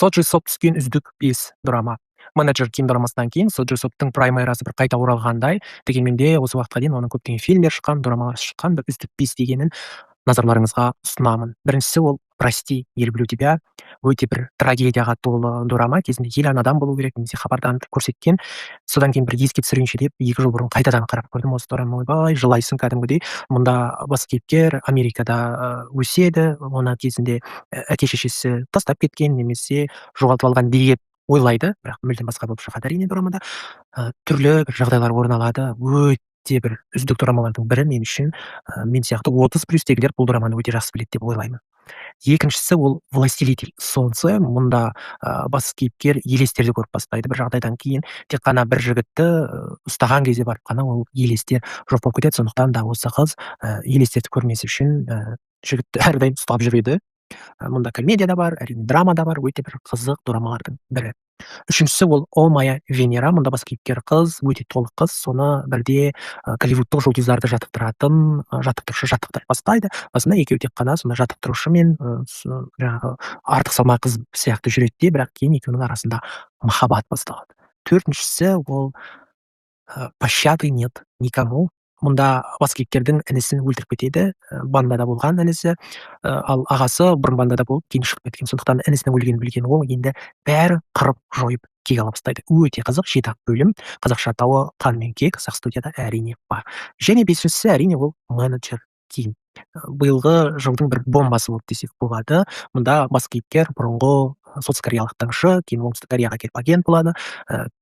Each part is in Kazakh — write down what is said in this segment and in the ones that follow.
Со Джи Соп түскен үздік бес дорама. «Менеджер Ким» дорамасынан кейін Со Джи Соптың прайм эрасы бір қайта оралғандай. Дегенмен де осы уақытқа дейін оның көптеген фильмдер шыққан, дорамалар шыққан. Бір үздік бес дегенін назарларыңызға ұсынамын. Біріншісі ол «Прости, я люблю тебя». Өте бір трагедияға толы дорама. Кезінде «Ел анадан болу керек» немесе хабардан көрсеткен. Содан кейін бір еске түсірейінші деп 2 жыл бұрын қайтадан қарап көрдім осы дораманы. Ойбай, жылайсың кәдімгідей. Мұнда бас кейіпкер Америкада өседі. Оны кезінде әке шешесі тастап кеткен немесе жоғалтып алған деп ойлайды, бірақ мүлдем басқа болып шығады, әрине, дорамада. Түрлі бір жағдайлар орын алады. Өте бір үздік дорамалардың бірі мен үшін. Мен сияқты 30 плюстегілер бұл дораманы өте жақсы біледі деп ойлаймын. Екіншісі ол «Властелин солнца». Мұнда бас кейіпкер елестерді көріп бастайды бір жағдайдан кейін. Тек қана бір жігітті ұстаған кезде барып қана ол елестер жоқ болып кетеді. Сондықтан да осы қыз елестерді көрмес үшін жігітті әрдайым ұстап жүреді. Мұнда комедия да бар, әрине, драма да бар. Өте бір қызық дорамалардың бірі. Үшіншісі ол «О моя Венера». Мұнда бас кейіпкер қыз өте толық қыз. Соны бірде голливудтық жұлдыздарды жаттықтыратын жаттықтырушы жаттықтыра бастайды. Басында екеуі тек қана сонда жаттықтырушы мен жаңағы артық салмақ қыз сияқты жүреді де, бірақ кейін екеуінің арасында махаббат басталады. Төртіншісі ол «Пощады нет никому». Мұнда бас кейіпкердің інісін өлтіріп кетеді, бандада болған інісі. Ал ағасы бұрын бандада болып, кейін шығып кеткен. Сондықтан інісінің өлгенін білген ол енді бәрін қырып жойып кек ала бастайды. Өте қызық, жеті ақ бөлім. Қазақша атауы «Қан мен кек», Сақ студияда, әрине, бар. Және бесіншісі, әрине, ол «Менеджер Ким». Биылғы жылдың бір бомбасы болды десек болады. Мұнда бас кейіпкер бұрынғы солтүстік кореялық тыңшы, кейін Оңтүстік Кореяға келіп агент болады.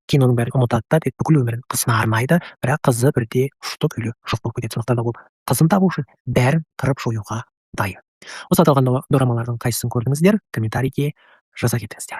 Кейін оның бәрін ұмытады да, тек бүкіл өмірін қызына арнайды. Бірақ қызы бірде ұшты күйлі жоқ болып кетеді. Сондықтан да ол қызын табу үшін бәрін қырып жоюға дайын. Осы аталған дорамалардың қайсысын көрдіңіздер? Комментарийге жаза кетіңіздер.